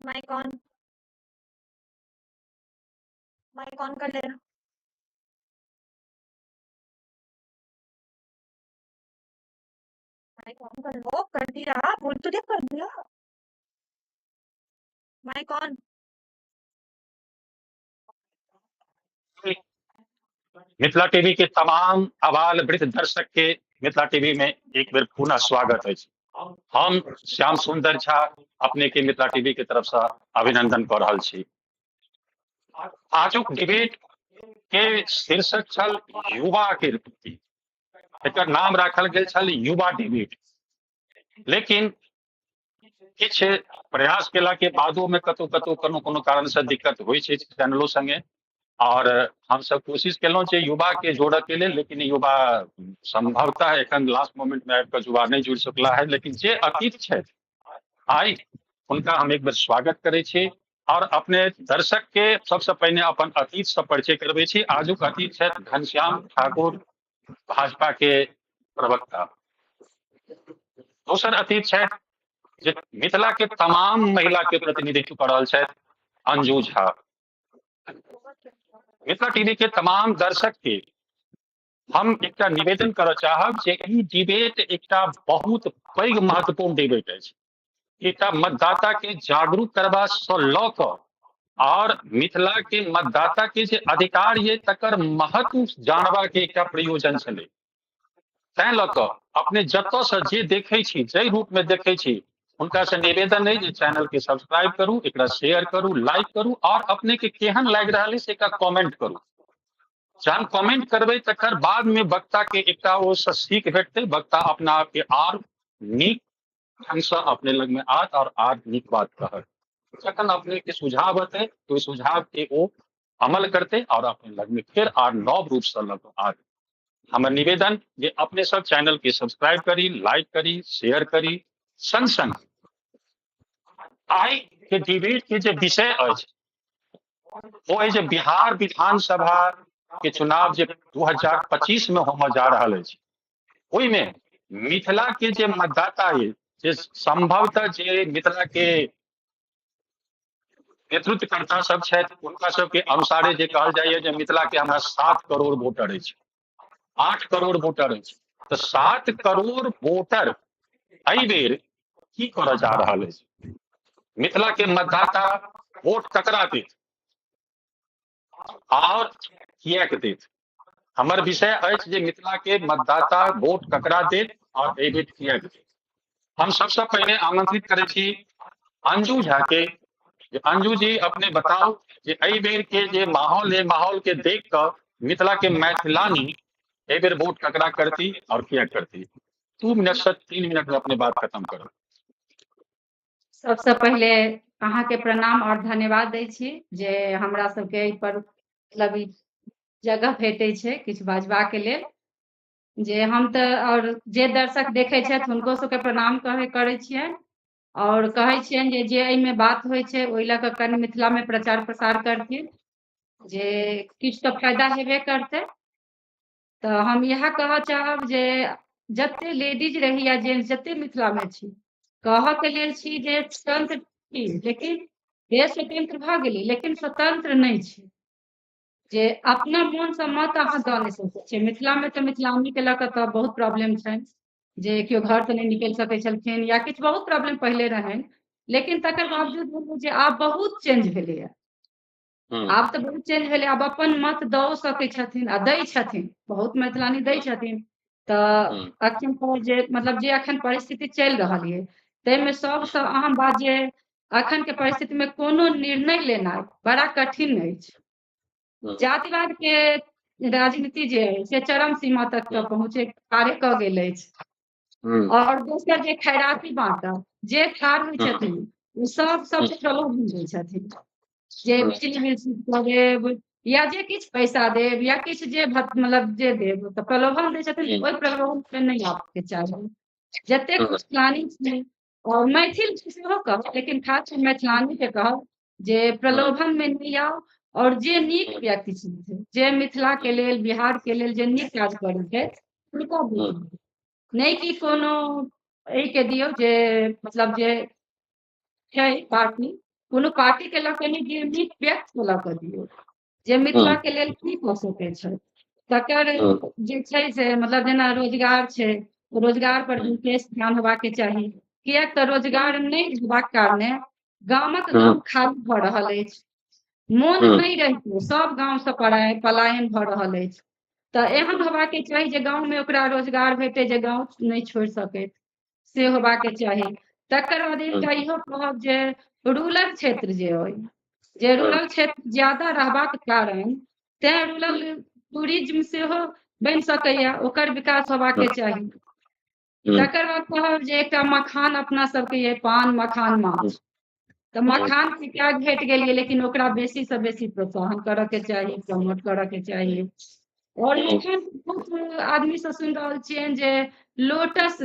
Mic on. Mic on कर लेना। Mic on कर लो, कर दिया, बोल तो दिया, कर दिया। Mic on. Mithila TV के तमाम आबाल वृद्ध दर्शक के मिथिला टीवी में एक बेर पुनः स्वागत अछि। हम श्याम सुंदर झा अपने के मिथिला टीवी के तरफ से अभिनंदन कऽ रहल छी। आजुक डिबेट के शीर्षक छल युवा के प्रति, एकर नाम राखल गेल छल युवा डिबेट। लेकिन किछु प्रयास केला के बादो में कतौ कतौ कोनो कोनो कारण से दिक्कत होइ छै चैनलो संगे, और हमसब कोशिश केलहुँ जे युवा के जोड़ऽ के लेल, लेकिन युवा संभवतः एखन लास्ट मोमेंट में आबि कऽ युवा नहि जुड़ि सकला है। लेकिन जे अतीत छथि आइ हुनका हम एक बेर स्वागत करै छी और अपने दर्शक के सबसे पहिने अपन अतीत से परिचय करबै छी। आजुक अतीत छथि घनश्याम ठाकुर, भाजपा के प्रवक्ता। दोसर अतीत छथि जे मिथिला के तमाम महिला के प्रतिनिधित्व कर रहल छथि, अंजू झा। मिथिला टीवी के तमाम दर्शक के हम एकटा निवेदन करऽ चाहब जे ई डिबेट एकटा बहुत पैघ महत्वपूर्ण डिबेट अछि। एकटा मतदाता के जागरूक करबा सँ लऽ कऽ और मिथिला के मतदाता के जे अधिकार ये तकर महत्व जानबा के एकटा प्रयोजन छलै। तैं लऽ कऽ अपने जतऽ से जे देखै छी, जाहि रूप में देखै छी, हुनका से निवेदन अइ जे चैनल के सब्सक्राइब करू, एकरा शेयर करू, लाइक करू और अपने के केहन लागि रहल अछि एकरा कमेंट करू। जहन कमेंट करबै तकर बाद में वक्ता के एकटा ओ से सीख भेटतै, वक्ता अपना आप के आर नीक ढंग से अपने लग में आत और आर नीक बात कहत। जखन अपने के सुझाव हेतै तो ओहि सुझाव के ओ अमल करतै और अपने लग में फेर आर नव रूप से लग आत। हमर निवेदन जे अपने सब चैनल के सब्सक्राइब करी, लाइक करी, शेयर करी। संग संग आइ के डिबेट के जे विषय अछि ओ अछि जे बिहार विधानसभा के चुनाव जे 2025 में होमय जा रहल अछि, ओहिमे मिथिला के जे मतदाता अछि, जे संभवतः जे मिथिला के नेतृत्वकर्ता सब छथि, हुनका सबके अनुसारे जे कहल जाइए जे मिथिला के हमरा 7 करोड़ वोटर अछि, 8 करोड़ वोटर अछि, तऽ 7 करोड़ वोटर एहि बेर की करऽ जा रहल अछि? मिथिला के मतदाता वोट ककरा देत और किएक देत? हमर विषय अछि जे मिथिला के मतदाता वोट ककरा देत और एहि बेर किएक देत। हम सबसे पहिने आमंत्रित करै छी अंजू झा के। जे अंजू जी अपने बताउ जे एहि बेर के जे माहौल है, माहौल के देख कऽ मिथिला के मैथिलानी एहि बेर वोट ककरा करती और किया करती। 2 मिनट से 3 मिनट में अपने बात खत्म करू। सबसे पहिले अहाँके प्रणाम और धन्यवाद दै छी जे हमरा सबके एहि पर मतलब ई जगह भेटै छै किछु बाजबाक लेल। जे हम तऽ और जे दर्शक देखै छथि हुनको सबके प्रणाम करै छियनि और कहै छियनि जे जे एहिमे बात होइ छै ओहि लऽ कऽ कनि मिथिलामे प्रचार प्रसार करथिन, जे किछु तऽ फायदा हेबे करतै। तऽ हम इएह कहऽ चाहब जे जते लेडीज रही या जेंट्स जते मिथिलामे छी, कहऽके लेल छी जे स्वतंत्र छी, लेकिन देश स्वतंत्र भऽ गेलै लेकिन स्वतंत्र नहि छी, जे अपना मोनसँ मत अहाँ दऽ नहि सकै छियै। मिथिलामे तऽ मिथिलानीके लऽ कऽ तऽ बहुत प्रॉब्लम छनि, जे केओ घरसँ नहि निकलि सकै छलखिन या किछु बहुत प्रॉब्लम पहिले रहनि, लेकिन तकर बावजूद जे आब बहुत चेंज भेलैया, आब तऽ बहुत चेंज भेलै, आब अपन मत दऽ सकै छथिन आ दै छथिन, बहुत मैथिलानी दै छथिन। तऽ अखन पर जे मतलब जे अखन परिस्थिति चलि रहल ये ताहिमे सबसँ अहम बात जे अखन के परिस्थिति में कोनो निर्णय लेनाइ बड़ा कठिन अछि। जातिवाद के राजनीति जे अछि से चरम सीमा तक पहुँचे कार्य कऽ गेल अछि। और दोसर जे खैराती बाँटब, जे ठाढ़ होइ छथिन ओ सब सबके प्रलोभन दै छथिन, जे बिजली बिल कऽ देब या जे किछु पैसा देब या किछु जे मतलब जे देब, तऽ प्रलोभन दै छथिन। ओहि प्रलोभन पे नहि आबऽके चाही। जतेक मैथिलानी छै और मैथिल सेहो कहब, लेकिन खास कऽ मैथिलानी के कहब जे प्रलोभन में नहि आउ और जे नीक व्यक्ति छथिन, जे मिथिला के लेल बिहार के लेल जे नीक काज करै छै हुनका दियौ, नहि कि कोनो एहिके दियौ जे मतलब जे छै पार्टी। कोनो पार्टी के लऽ कऽ नहि दियौ, नीक व्यक्ति के लऽ कऽ दियौ जे मिथिला के लेल की कऽ सकै छै, तकर जे छै से मतलब जेना रोजगार छै, रोजगार पर विशेष ध्यान होबाक चाही, किएक तऽ रोजगार नहि होबाक कारणे गामक गाम खाली भऽ रहल अछि, मोन नहि रहितो सब गाँव से पलायन भऽ रहल अछि। तऽ एहन होबाक चाही जे गाँवमे ओकरा रोजगार भेटै जे गाँव नहि छोड़ि सकैत, से होबाक चाही। तकर बाद एकटा इहो कहब जे रूरल क्षेत्र जे अइ, जे रूरल क्षेत्र ज्यादा रहबाक कारण तेँ रूरल टूरिज्म सेहो बनि सकैया, ओकर विकास होबाक चाही। तकर बाद कहब जे एकटा मखान अपना सबके ये पान मखान माछ, तऽ मखान के त्याग भेट गेल, लेकिन ओकरा बेसी से बेसी प्रोत्साहन करऽ के चाही, प्रमोट करऽ के चाही। और एखन बहुत आदमी से सुनि रहल छियनि जे लोटस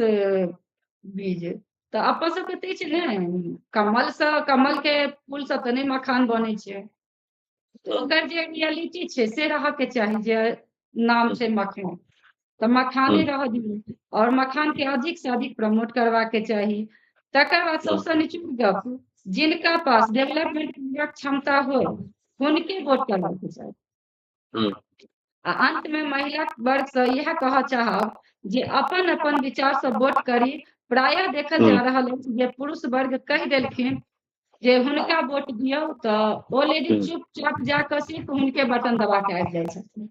बीज, तऽ अपन सबके तऽ छै ने कमलसँ, कमल के फूलसँ तऽ नहि मखान बनै छै, ओकर जे रियलिटी छै से रहऽ के चाही, जे नाम छै मखान तऽ मखाने रहऽ दियौ और मखान के अधिक से अधिक प्रमोट करबाक चाही। तकर बाद सबसँ निचोड़ गप, जिनका पास डेवलपमेंट क्षमता हो हुनके वोट करबाक चाही। आ अंत में महिला वर्ग से इएह कहऽ चाहब जे अपन अपन विचार से वोट करी। प्रायः देखल जा रहल अछि जे पुरुष वर्ग कहि देलखिन जे हुनका वोट दियौ तऽ ओ लेडीज चुपचाप जाकऽ सिर्फ हुनके बटन दबा के आबि जाइ छथिन,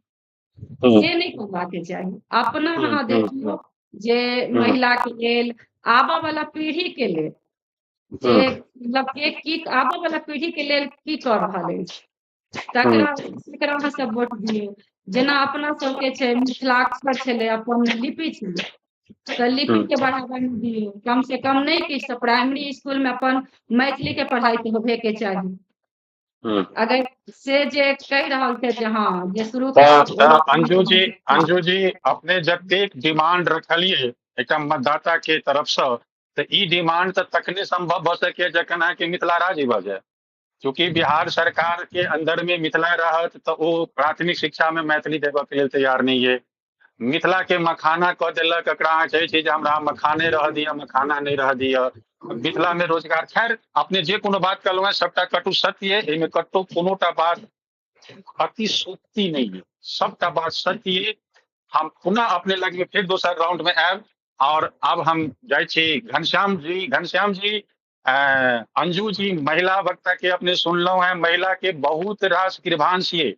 से नहि करबाक चाही। अपना अहाँ देखियौ जे महिला के लेल, आबऽ वाला पीढ़ी के लेल, जे मतलब के की आबऽ वाला पीढ़ी के लेल की कऽ रहल अछि, तकरा तकरा अहाँ सब वोट दियौ। जेना अपना सबके छै मिथिलाक्षर छलै, अपन लिपि छलै, तऽ लिपि के बढ़ावा दियौ, कम से कम नहि किछु तऽ प्राइमरी स्कूल में अपन मैथिली के पढ़ाई तऽ होबे के चाही। अगर से जे कहि रहल छै जे हँ जे शुरू अंजू जी, अंजू जी अपने जतेक डिमांड रखलिए एकटा मतदाता के तरफ से, तऽ ई डिमांड तऽ तखने संभव भऽ सकैए जखन अहाँके मिथिला राज्य भऽ जाय। चूँकि बिहार सरकार के अंदर में मिथिला रहत तऽ ओ प्राथमिक शिक्षा में मैथिली देबऽ के लेल तैयार नहीं है। मिथिला के मखाना कऽ देलक, एकरा अहाँ चाहै छी जे हमरा मखाने रह दिअ, मखाना नहीं रह दिअ। मिथिला में रोजगार, खैर अपने जे कोनो बात कहलहुँ हेँ सबटा कटु सत्य है, एहिमे कतहु कोनोटा बात अतिशोक्ति नहीं है, सबटा बात सत्य है। हम पुनः अपने लग में फिर दोसर राउंड में आयब और अब हम जाइ छी घनश्याम जी। घनश्याम जी, अंजू जी महिला वक्ता के अपने सुनलहुँ हैं, महिला के बहुत रास गिरभांस ये,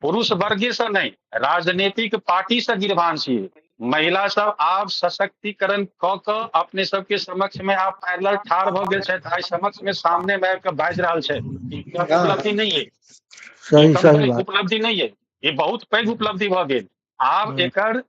पुरुष वर्गे से नहीं, राजनीतिक पार्टी से गिरभांस ये। महिला सब आब सशक्तिकरण कऽ कऽ अपने सबके समक्ष में आब पैरेलल ठाढ़ भऽ गेल छथि, आइ समक्ष में सामने में आबि कऽ बाजि रहल छथि। उपलब्धि नहीं है, सही सही बात, उपलब्धि नहीं है, ये बहुत पैघ उपलब्धि भऽ गेल। आब एकर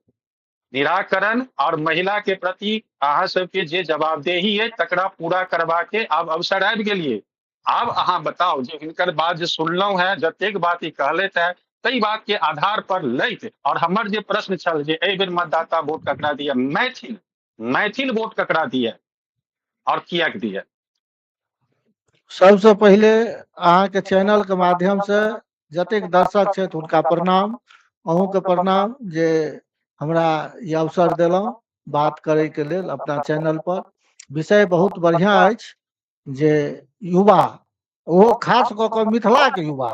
निराकरण और महिला के प्रति अहाँ सबके जे जवाबदेही है तकरा पूरा करबा के आब अवसर आबि गेलिए। आब अहाँ बताउ जे हिनकर बात जे सुनलहुँ हैं, जतेक बात ई कहलथि हैं ताहि बात के आधार पर लैत, और हमर जे प्रश्न छल जे एहि बेर मतदाता वोट ककरा दिए, मैथिल मैथिल वोट ककरा दिए और कियाक दिए? सबसे पहिले अहाँके चैनल के माध्यम से जतेक दर्शक छथि हुनका प्रणाम, अहूँके प्रणाम जे हमरा ई अवसर देलहुँ बात करैके लेल अपना चैनल पर। विषय बहुत बढ़िआँ अछि जे युवा, ओहो खास कऽ कऽ मिथिलाके युवा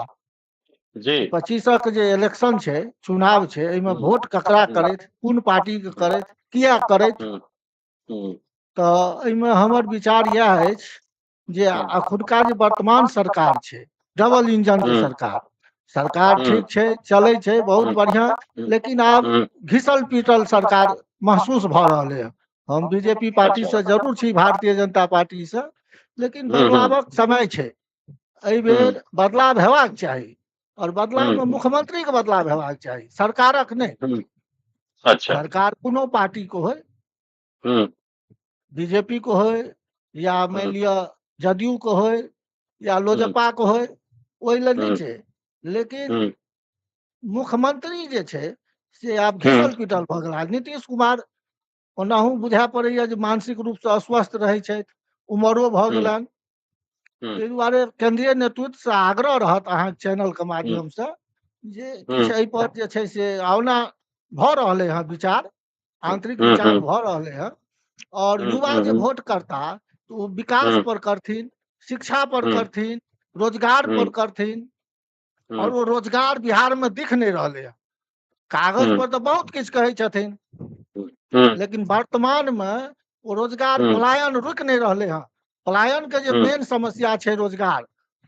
जी 25क जे इलेक्शन छै, चुनाव छै, एहिमे वोट ककरा करैत, कोन पार्टीके करैत, किया करैत, तऽ एहिमे हमर विचार इएह अछि जे अखुनका जे वर्तमान सरकार छै, डबल इंजन के सरकार, सरकार ठीक छै, चलै छै बहुत बढ़िआँ, लेकिन आब घिसल पीटल सरकार महसूस भऽ रहल है। हम बीजेपी पार्टी से जरूर छी, भारतीय जनता पार्टी से, लेकिन बदलावक समय छै, एहि बेर बदलाव हेबाक चाही और बदलाव में मुख्यमंत्री के बदलाव हेबाक चाही, सरकारक नहि। अच्छा, सरकार कोनो पार्टी को होय, बीजेपी को होय या मानि लिअ जदयू को होय या लोजपा को होय, ओहि लए नहि छै, लेकिन मुख्यमंत्री जे छै से आब घिसल पिटल भऽ गेला। नीतीश कुमार ओनाहु बुझा पड़ैया जे मानसिक रूपसँ अस्वस्थ रहै छथि, उमरो भऽ गेलनि, ताहि दुआरे केंद्रीय नेतृत्व से आग्रह रहत अहाँके चैनल के माध्यम से जे किछु एहि पर जे छै से ओना भऽ रहलै हँ विचार, आंतरिक विचार भऽ रहलै हँ, और युवा जे वोट करता तऽ ओ विकास पर करथिन, शिक्षा पर करथिन, रोजगार पर करथिन। और ओ रोजगार बिहार में दिख नहीं रहलै हँ। कागज पर तऽ बहुत किछु कहै छथिन, लेकिन वर्तमान में ओ रोजगार पलायन रुकि नहि रहलै हँ। पलायन के जे मेन समस्या छै रोजगार,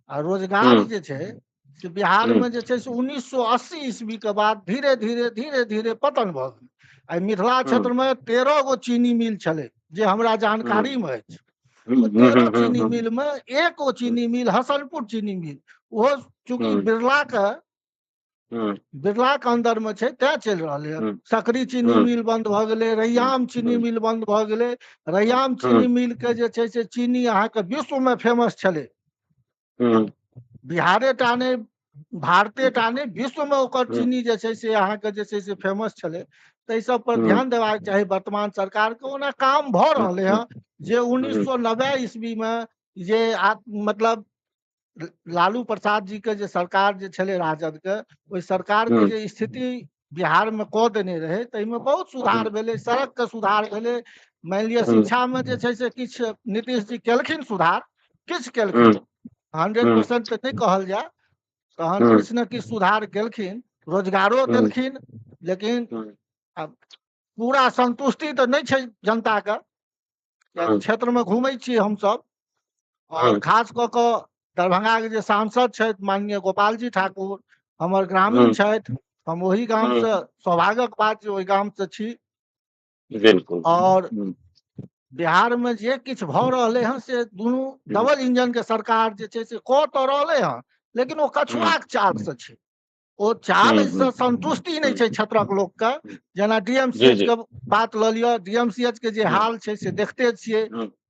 आ रोजगार जे छै से बिहार में जे छै से 1980 ईस्वी के बाद धीरे धीरे धीरे धीरे पतन भऽ गेलै। आइ मिथिला क्षेत्र में 13 गो चीनी मिल छलै, जे हमरा जानकारी में अछि। 13 चीनी मिल में एक गो चीनी मिल हसनपुर चीनी मिल, ओहो चूँकि बिरला के अंदर में छै तैं चलि रहलै हँ। सकरी चीनी मिल बंद भऽ गेलै, रैयाम चीनी मिल बंद भऽ गेलै। रैयाम चीनी मिल के जे छै से चीनी अहाँके विश्व में फेमस छलै, बिहारे टा नहि, भारते टा नहि, विश्व में ओकर चीनी जे छै से अहाँके जे छै से फेमस छलै। ताहि सब पर ध्यान देबाक चाही वर्तमान सरकार के। ओना काम भऽ रहलै हँ। जे 1990 ईस्वी में जे मतलब लालू प्रसाद जी के जे सरकार जे छलै राजद के, ओहि सरकार के जे स्थिति बिहार में कऽ देने रहै ताहिमे बहुत सुधार भेलै, सड़क के सुधार भेलै। मानि लिअ शिक्षा में जे छै से किछु नीतीश जी केलखिन सुधार, किछु केलखिन, 100% तऽ नहि कहल जाय, तहन किछु ने किछु सुधार केलखिन, रोजगारो देलखिन, लेकिन आब पूरा संतुष्टि तऽ नहि छै जनता के। क्षेत्र में घूमै छी हमसब, और खास कऽ कऽ दरभंगा के जे सांसद छथि माननीय गोपाल जी ठाकुर, हमर ग्रामीण छथि, हम ओहि गाम से, सौभाग्यक बात जे ओहि गाम से छी। बिल्कुल। और बिहार में जे किछु भऽ रहलै हँ से दुनू डबल इंजन के सरकार जे छै से कऽ तऽ रहलै हँ, लेकिन ओ कछुआक चाल से छै। ओ चाल से संतुष्टि नहि छै क्षेत्रक लोक के। जेना डीएमसीएच के बात लऽ लिअ, डीएमसीएच के जे हाल छै से देखते छियै।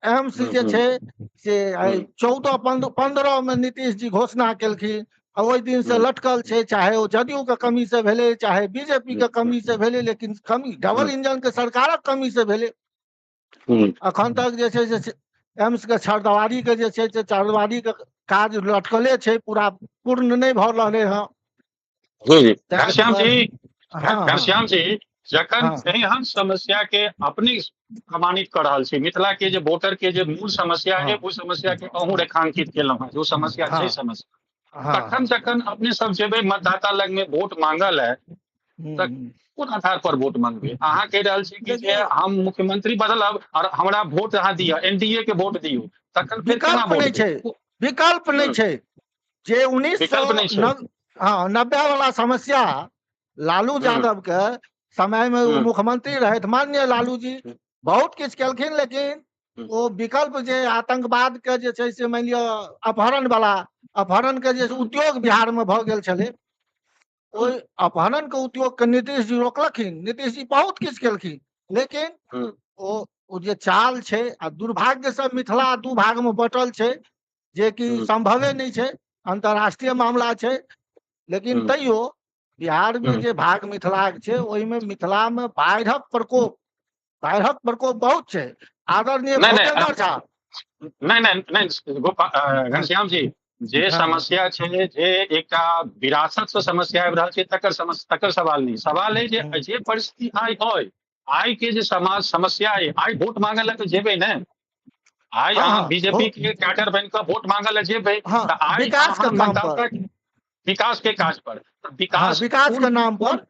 एम्स जे छै से 14-15 में नीतीश जी घोषणा केलखिन, आ ओहि दिन से लटकल छै। चाहे ओ जदयू के कमी से भेलै, चाहे बीजेपी के कमी से भेलै, लेकिन कमी डबल इंजन के सरकारक कमी से भेलै। अखन तक जे छै से एम्स के छरदवारी के जे छै से छरदवारी के काज लटकले छै, पूरा पूर्ण नहि भऽ रहलै हँ। जी जी घनश्याम जी, घनश्याम जी, जखन एहन समस्या के अपने प्रमाणित कर रहल छी, मिथिला के जे वोटर के जे मूल समस्या है ओ समस्या के अहूँ रेखांकित केलहुँ हँ, जो समस्या छै समस्या, तखन जखन अपने सब जेबै मतदाता लग में वोट मांगल है तऽ कोन आधार पर वोट मांगबै? अहाँ कहि रहल छी कि जे हम मुख्यमंत्री बदलब और हमरा वोट अहाँ दिअ, एनडीए के वोट दियौ, तखन फेर केना विकल्प नहि छै, विकल्प नहि छै। जे 1990 वाला समस्या लालू यादव के समय में ओ मुख्यमंत्री रहथि, माननीय लालू जी बहुत किछु केलखिन, लेकिन ओ विकल्प जे आतंकवाद के जे छै से मानि लिअ अपहरण वाला, अपहरण के जे उद्योग बिहार में भऽ गेल छलै, ओहि अपहरण के उद्योग के नीतीश जी रोकलखिन। नीतीश जी बहुत किछु केलखिन, लेकिन ओ जे चाल छै, आ दुर्भाग्य से मिथिला दू भाग में बटल छै, जे कि संभवे नहि छै, अंतर्राष्ट्रीय मामला छै। लेकिन तैयो बिहार में जे भाग मिथिला के छै ओहिमे मिथिला में बाढ़िक प्रकोप, बाढ़िक प्रकोप बहुत छै। आदरणीय भूपेंद्र झा, नहि नहि नहि घनश्याम जी, जे समस्या छै, जे एकटा विरासत से समस्या आबि रहल छै, तकर सवाल नहि। सवाल है जे जे परिस्थिति आइ अइ, आइ के जे समाज समस्या अइ, आइ वोट मांगय लए तऽ जेबै ने, आइ अहाँ बीजेपी के कैडर बनि कऽ वोट मांगय लए जेबै तऽ आइ मतदाता विकास के काज पर, विकास विकास के नाम पर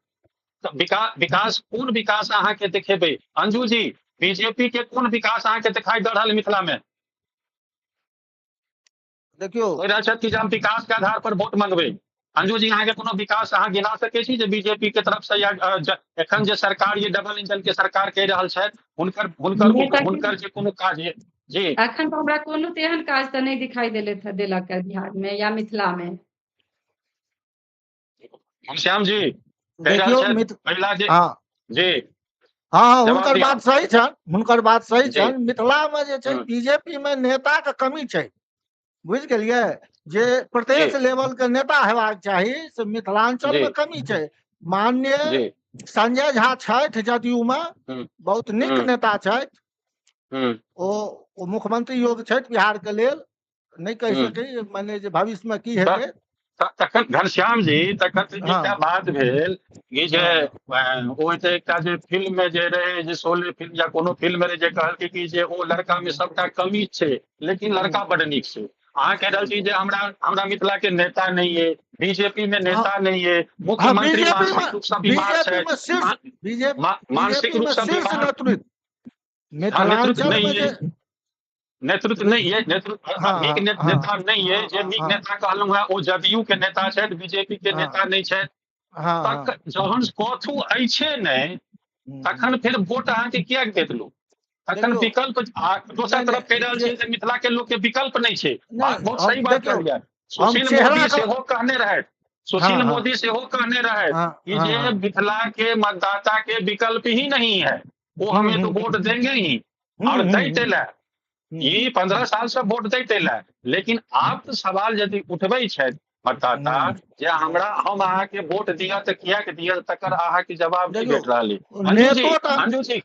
विकास कोन विकास अहाँके देखेबै? अंजू जी, बीजेपी के कोन विकास अहाँके देखाई दऽ रहल मिथिला में? देखियौ, कहि रहल छथि कि जे हम विकास के आधार पर वोट मंगबै। अंजू जी, अहाँके कोनो विकास अहाँ गिना सकै छी जे बीजेपी के तरफ से या एखन जे सरकार ये डबल इंजन के सरकार कहि रहल छथि, हुनकर हुनकर हुनकर जे कोनो काज ये? जी, एखन तऽ हमरा कोनो तेहन काज तऽ नहि दिखाई देलक बिहार में या मिथिला में। घनश्याम जी कहि रहल छथि पहिला जे जी हाँ, हुनकर बात सही छनि, हुनकर बात सही छनि। मिथिला में जे छै बीजेपी में नेता के कमी छै, बुझि गेलियै? जे प्रदेश लेवल के नेता हेबाक चाही से मिथिलांचल में कमी छै। माननीय संजय झा छथि जदयू में, बहुत नीक नेता छथि, ओ मुख्यमंत्री योग्य छथि बिहार के लेल, नहि कहि सकै माने जे भविष्य में की हेतै। तखन घनश्याम जी, तखन एकटा बात भेल कि जे ओ तऽ एकटा जे फिल्म में जे रहे, जे शोले फिल्म या कोनो फिल्म रहे, जे कहलकै कि जे ओ लड़का में सबटा कमी छै लेकिन लड़का बड नीक छै। अहाँ कहि रहल छी जे हमरा हमरा मिथिला के नेता नहीं है, बीजेपी में हाँ नेता नहीं है, हाँ, मुख्यमंत्री बीजेपी मानसिक में रूप से बीमार बीजेपी छथि, में शीर्ष बीजेपी मानसिक बीजेपी रूप में से शीर्ष बीमार, नेतृत्व हाँ नेतृत्व मिथिलांचल नहीं में है, जे नेतृत्व नहीं है, नेतृत्व हाँ नीक हाँ हाँ नेता नहीं है। जे नीक हाँ नेता कहलहुँ हेँ ओ जदयू के नेता छथि, बीजेपी के हाँ नेता नहीं छथि। हाँ तक हाँ जहन कथू अछि नहि हम्म, तखन फेर वोट अहाँके किएक देत लोक? तखन देखियौ विकल्प आ दोसर नहि तरफ कहि नहि रहल जे छै जे मिथिला के लोक के विकल्प नहि छै। नहि बहुत हम सही बात देखियौ कहलियै। हम सुशील चेहरा मोदी का सेहो कहने रहथि, हाँ सुशील हाँ मोदी सेहो कहने रहथि हाँ कि हाँ जे हाँ मिथिला के मतदाता के विकल्प ही नहीं है, वो हम्म हमें तो हम्म वोट देंगे ही हम्म और हम्म दैत हम्म एला। हम्म ई 15 साल से वोट दैत एला, लेकिन आब तऽ सवाल यदि उठबै छथि मतदाता हम्म जे हमरा हम अहाँके वोट दिअ तऽ किएक दिअ, तकर अहाँके जवाब नहि देखियौ भेट रहल अइ। अंजू जी, नेतो तऽ अंजू जी,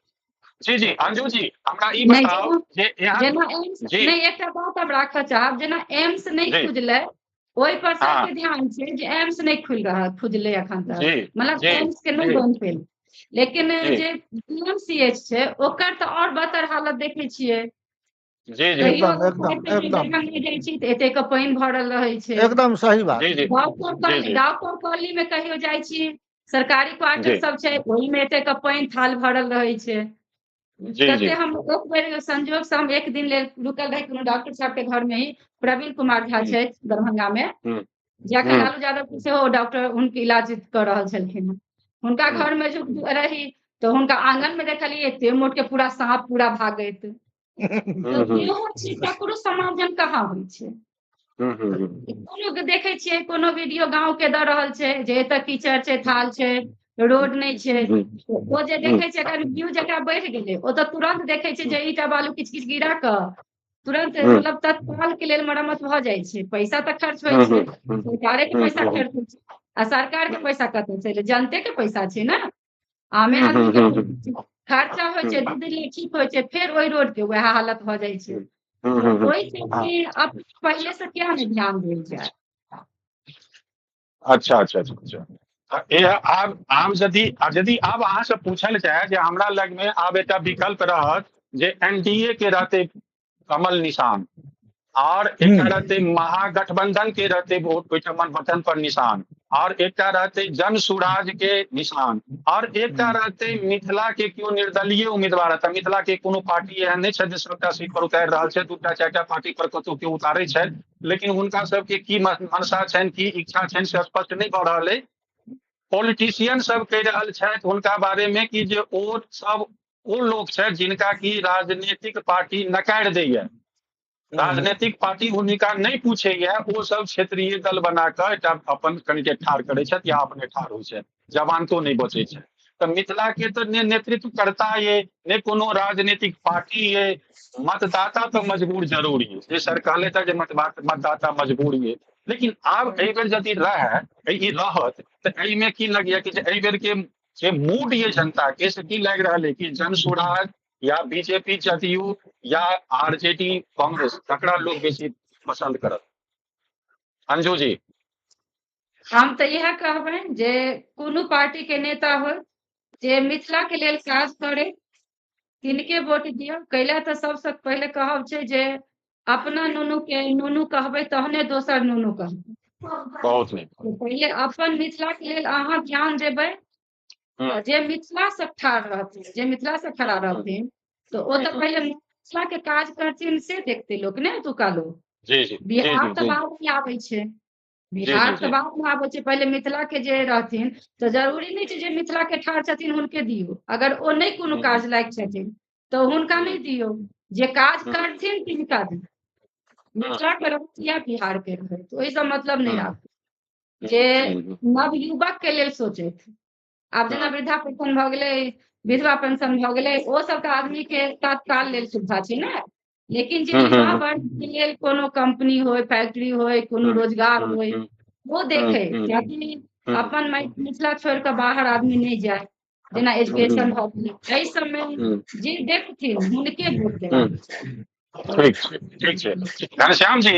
जी जी अंजू जी, हमरा ई नहि बताउ जेना जे एहन जेना एम्स जी नहि, एकटा बात हम राखऽ चाहब, जेना एम्स नहि जी खुजलै ओहि पर हाँ सबके ध्यान छै जे एम्स नहि खुलि रहल खुजलै एखन तक, जी मतलब जी एम्स के नहि जी बंद भेल, लेकिन जी जे DMCH छै ओकर तऽ और बदतर हालत देखै छियै। जी जी कहियो एकदम अगर एकदम साइड से एकदम दरभंगा जाइ छी तऽ एतेक पानि भरल रहै छै। एकदम सही बात। जी जी डॉक्टर जी कॉलोनी जी डॉक्टर कॉलोनी में कहियो जाइ छी, सरकारी क्वार्टर जी सब छै ओहिमे एतेक पानि थाल भरल रहै छै। जी जी कते हम एक बेर संजोग से हम एक दिन लेल रुकल रही कोनो डॉक्टर साहब के घर में ही, प्रवीण कुमार झा हम्म छथि दरभंगा में, हम्म जखन हम्म लालू यादव के सेहो डॉक्टर हुनके इलाज कऽ रहल छलखिन हेँ। हुनका हम्म घर में जो रही तऽ हुनका आंगन में देखलियै एते मोट के पूरा साँप पूरा भागैत। हम्म तऽ हम्म इहो छै, ककरो समाधान कहाँ होइ छै? हम्म हम्म कोनो के देखै छियै कोनो वीडियो गाँव के दऽ रहल छै जे एतऽ कीचड़ छै, थाल छै, रोड नहि छै, हम्म ओ जे हम्म देखै छै एकर व्यू जकरा बढ़ि गेलै ओ तऽ तुरन्त देखै छै जे ईटा बालू किछु किछु गिरा कऽ तुरन्त हम्म मतलब तत्काल के लेल मरम्मत भऽ जाइ छै। पैसा तऽ खर्च होइ छै, हम्म सरकारे के पैसा हम्म खर्च होइ छै, आ सरकार के पैसा कतऽ से एलै? जनते के पैसा छै ने, आमे आदमी के हम्म पैसा छै। खर्चा होइ छै, 2 दिन लेल ठीक होइ छै, फेर ओहि रोड के वएह हालत भऽ जाइ छै। ओहि सबमे अब पहिले से किया नहि ध्यान देल जाय? अच्छा अच्छा अच्छा अच्छा। ए आब आब यदि यदि आब अहाँ से पूछल जाय जे हमरा लग में आब एकटा विकल्प रहत जे एनडीए के रहते कमल निशान और एकटा हम्म रहते महागठबंधन के रहते वोट ओहिठाम बटन पर निशान और एकटा रहते जन सुराज के निशान और एकटा हम्म रहते मिथिला के केओ निर्दलीय उम्मीदवार रहता। मिथिला के कोनो पार्टी एहन नहि छै जे सबटा सीट पर उतारि रहल छै, 2टा 4टा पार्टी पर कतौ केओ उतारै छथि, लेकिन हुनका सबके की मनसा छनि, की इच्छा छनि से स्पष्ट नहि भऽ रहल अइ। पॉलिटिशियन सब कहि रहल छथि हुनका बारे में कि जे ओ सब ओ लोक छथि जिनका की राजनीतिक पार्टी नकारि दैया, राजनीतिक पार्टी हुनका नहि पूछैया, ओ सब क्षेत्रीय दल बना कऽ एकटा अपन कैंडिडेट ठाढ़ करै छथि या अपने ठाढ़ होइ छथि, जवानतो नहि बचै छै। तऽ मिथिला के तऽ ने नेतृत्व करता ये ने कोनो राजनीतिक पार्टी ये, मतदाता तऽ मजबूर जरूर ये, जे सर कहले था जे मतदाता मजबूर ये, लेकिन आब एहि बेर यदि रहै ई रहत तऽ एहिमे की लगैया कि जे एहि बेर के जे मूड ये जनता के से की लागि रहल है कि जन सुराज या बीजेपी जदयू या आरजेडी कांग्रेस तकरा लोग बेसी पसंद करत? अंजू जी। हम तऽ इएह कहबनि जे कोनो पार्टी के नेता होय जे मिथिला के लेल काज करे तिनके वोट दियौ। कैला तऽ सबसँ पहिले कहब छै जे अपना नुनू के नुनू कहबै तहने दोसर नुनू कहबै। बहुत नीक। पहिले अपन मिथिला के लेल अहाँ ध्यान देबै, जे मिथिला से ठाढ़ रहथिन, जे मिथिला से खड़ा रहथिन तऽ ओ तऽ पहिले मिथिला के काज करथिन से देखते लोक ने, ओतुका लोक। जी जी बिहार तऽ बाद में आबै छै, बिहार तऽ बाद में आबै छै, पहिले मिथिला के जे रहथिन तऽ जरूरी नहि छै जे मिथिला के ठाढ़ छथिन हुनके दियौ, अगर ओ नहि कोनो काज लायक छथिन तऽ हुनका नहि दियौ, जे काज करथिन तिनका दियौ। मिथिला के रहत या बिहार के रहत ओहिसँ मतलब नहि राखू, जे नवयुवक के लेल सोचैत। आब जेना वृद्धा पेंशन भऽ गेलै, विधवा पेंशन भऽ गेलै, ओ सब तऽ आदमी के तत्काल लेल सुविधा छै ने, लेकिन जे युवा वर्ग के लेल कोनो कंपनी होय, फैक्ट्री होय, कोनो रोजगार होय, ओ देखे ताकि अपन मिथिला छोड़ि कऽ बाहर आदमी नहि जाय। जेना एजुकेशन भऽ गेलै, एहि सबमे जे देखथिन हुनके वोट देबाक चाही। ठीक छै, ठीक छै। घनश्याम जी,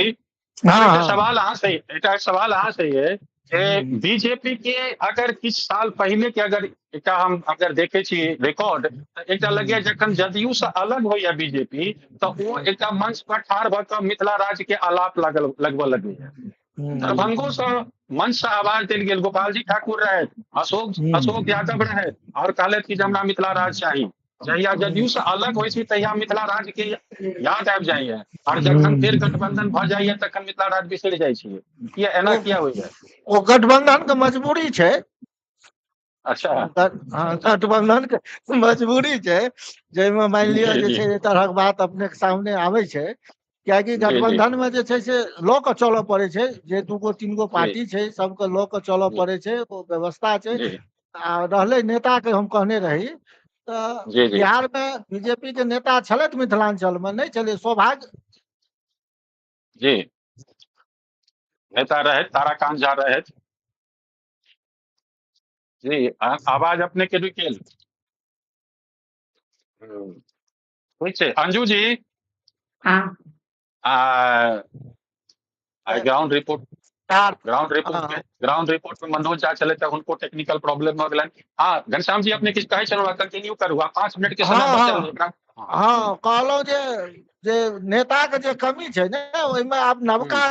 एकटा सवाल अहाँ से, एकटा सवाल अहाँ से ये जे बीजेपी के अगर किछु साल पहिले के अगर एकटा हम अगर देखे छी रिकॉर्ड, तऽ एकटा लगैया जखन जदयू से अलग होइया बीजेपी, तऽ ओ एकटा मंच पर ठाढ़ भऽ कऽ मिथिला राज्य के आलाप लागल लगबऽ लगैया। दरभंगो से मंच से आवाज देल गेल, गोपालजी ठाकुर रहथि, अशोक अशोक यादव रहथि, और कहलथि कि जे हमरा मिथिला राज्य चाही। जहिया जदयू से अलग होइ छै तहिया मिथिला राज्य के याद आबि जाइया, और जखन फेर गठबंधन भऽ जाइया तखन मिथिला राज्य बिसरि जाइ छियै। किया एना किया होइया? ओ गठबंधन के मजबूरी छै। अच्छा। हँ, गठबंधन के मजबूरी छै, जाहिमे मानि लिअ जे छै एहि तरहक बात अपने के सामने आबै छै, कियाकि गठबंधन मे जे छै से लऽ कऽ चलऽ पड़ै छै, जे दूगो तीन गो पार्टी छै सबके लऽ कऽ चलऽ पड़ै छै, ओ व्यवस्था छै। आ रहलै नेता के, हम कहने रही तऽ बिहार मे बीजेपी के नेता छलथि, मिथिलांचल मे नहि छलै, सौभाग्य जी नेता रहथि, ताराकांत झा रहथि जी। आवाज अपने के रुकि गेल। ठीक छै अंजू जी। हाँ। आ ग्राउंड रिपोर्ट हाँ। ग्राउंड रिपोर्ट में मनोज झा छलै तऽ हुनको टेक्निकल प्रॉब्लम भऽ गेलनि। हाँ घनश्याम जी, अपने किछु कहै छलहुँ, कंटिन्यू करू, आ 5 मिनट के समय हाँ बचल हाँ ओकरा। हाँ, कहलहुँ जे जे नेता के जे कमी छै ने ओहिमे आब नवका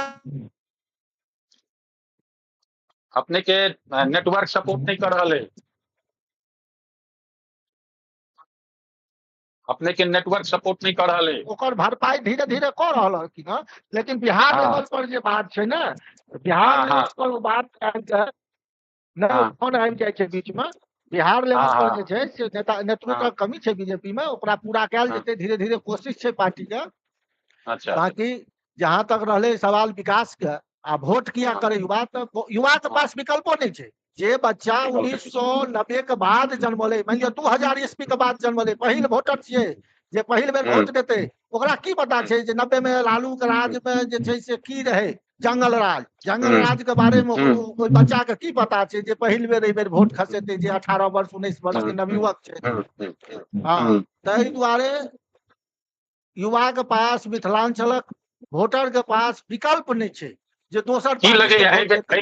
अपने के नेटवर्क सपोर्ट नहि कर रहल है, अपने के नेटवर्क सपोर्ट नहीं कर रहल है। ओकर भरपाई धीरे धीरे कऽ रहल हन, लेकिन बिहार लेवल पर जे बात छै ने, बिहार लेवल पर ओ बात आबि कऽ नहि, फोन आबि जाइ छै बीच मे। बिहार लेवल पर जे छै से नेता नेतृत्वक कमी छै बीजेपी मे, ओकरा पूरा कयल जेतै धीरे धीरे, कोशिश छै पार्टी के। अच्छा। बाकी जहां तक रहलै सवाल विकास के आ वोट किया करे युवा, तऽ युवा के पास विकल्पो नहि छै। जे बच्चा 1990 के बाद जन्मलै, मानि लिअ 2000 ईस्वी के बाद जन्मलै, पहिल वोटर छियै जे पहिल बेर वोट देतै, ओकरा की पता छै जे 90 मे लालू के राज मे जे छै से की रहै, जंगल राज, जंगल राज के बारे मे ओहि बच्चा के की पता छै जे पहिल बेर एहि बेर वोट खसेतै, जे 18 वर्ष 19 वर्ष के नवयुवक छै। हँ, ताहि दुआरे युवा के पास, मिथिलांचलक वोटर के पास विकल्प नहि छै जे दोसर की पार्टी के लगैया वोट देतै।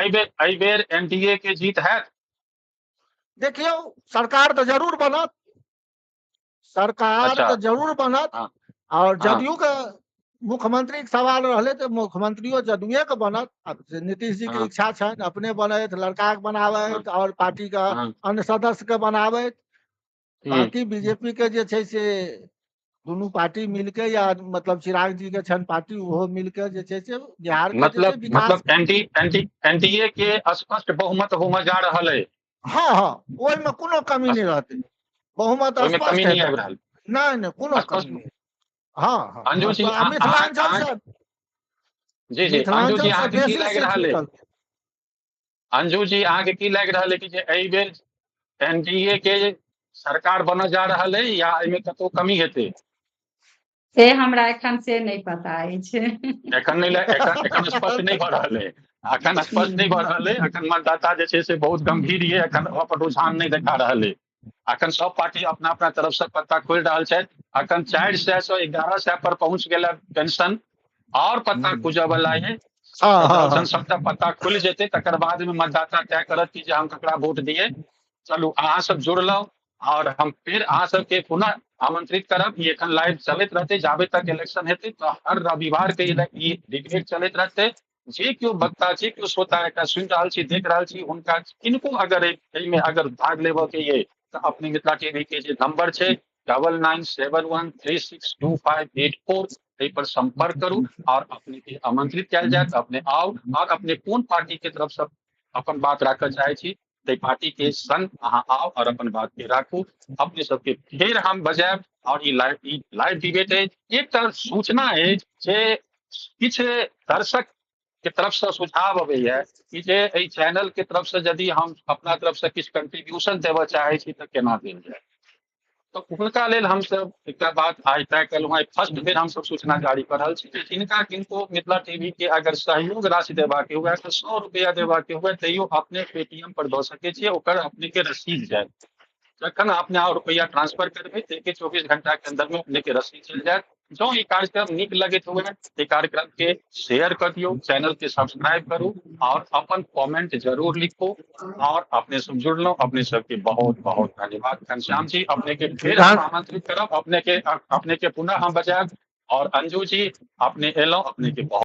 एहि बेर एनडीए के जीत हैत? देखियौ, सरकार तऽ जरूर बनत, सरकार तऽ जरूर बनत। और जदयू के मुख्यमंत्री के सवाल रहलै तऽ मुख्यमंत्रियो जदयूए के बनत। आब से नीतीश जी के इच्छा छनि अपने बनथि, लड़का के बनाबथि और पार्टी के अन्य सदस्य के बनाबथि। बाकी बीजेपी के जे छै से दुनू पार्टी मिलके, या मतलब चिराग जी के छनि पार्टी, ओहो मिलके जे छै से बिहार के जे छै मतलब विकास मतलब एनडी एनडी एनडीए के स्पष्ट बहुमत होमय जा रहल है। हँ, ओहिमे कोनो कमी नहि रहतै, बहुमत ओहिमे स्पष्ट कमी नहि हेतै। आबि रहल। नहि नहि, कोनो स्पष्ट। कमी नहि। हँ। अंजू जी, आ मिथिलांचल से जी जी अंजू जी, मिथिलांचल से अहाँके की बेसी लागि सीट रहल है? निकलतै। अंजू जी, अहाँके की लागि रहल है कि जे एहि बेर एनडीए के सरकार बनऽ जा रहल है या एहिमे कतौ कमी हेतै? से हमरा एखन से नहि पता अछि। एखन नहि, एखन एखन स्पष्ट नहि भऽ रहल है, एखन स्पष्ट नहि भऽ रहल है। एखन मतदाता जे छै से बहुत गंभीर ये, एखन अपन रुझान नहि देखा रहल है। एखन सब पार्टी अपना अपना तरफ से पत्ता खोलि रहल छथि। एखन 400 से 1100 पर पहुंच गेल पेंशन और पत्ता खुजऽ वाला है। हँ हँ जखन सबटा पत्ता खुलि जेतै तकर बाद मे मतदाता तय करत कि जे हम ककरा वोट दिए। चलू, अहाँ सब जुड़लहुँ और हम फिर अहाँ सबके पुनः आमंत्रित करब। ई एखन लाइव चलैत रहतै जाबे तक इलेक्शन हेतै, तऽ हर रविवार के ई डिबेट चलैत रहतै। जे केओ वक्ता, जे केओ श्रोता एकरा सुनि रहल छी, देख रहल छी, हुनका किनको अगर एहिमे अगर भाग लेबऽ के ये तऽ अपने मिथिला टीवी के जे नंबर छै 9971362584, एहि पर संपर्क करू और अपने के आमंत्रित कयल जायत। अपने आउ और अपने कोन पार्टी के तरफ से अपन बात राखऽ चाहै छी, ताहि पार्टी के संग अहाँ आउ और अपन बात के राखू। अपने सबके फेर हम बजायब और ई लाइव डिबेट अछि। एकटा सूचना अछि जे किछु दर्शक के तरफ से सुझाव अबैया कि जे एहि चैनल के तरफ से यदि हम अपना तरफ से किछु कंट्रीब्यूशन देबऽ चाहै छी तऽ केना देल जाय? तऽ हुनका लेल हमसब एकटा बात आइ तय केलहुँ। आइ फर्स्ट बेर हमसब सूचना जारी कऽ रहल छी जे जिनका किनको मिथिला टीवी के अगर सहयोग राशि देबाक हुए, तऽ 100 रुपया देबाक हुए, तैयो अपने पेटीएम पर दऽ सकै छियै। ओकर अपने के रसीद जायत। जखन अपने रुपया ट्रांसफर करबै, ताहिके 24 घंटा के अंदर में अपने के रसीद चलि जायत। जँ ई कार्यक्रम नीक लगैत हुए, ई कार्यक्रम के शेयर कर दियौ, चैनल के सब्सक्राइब करू और अपन कमेंट जरूर लिखू। और अपने सब जुड़लहुँ, अपने सबके बहुत बहुत धन्यवाद। घनश्याम जी, अपने के फेर हम आमंत्रित करब, अपने के पुनः हम बजायब। और अंजू जी, अपने एलहुँ, अपने के बहुत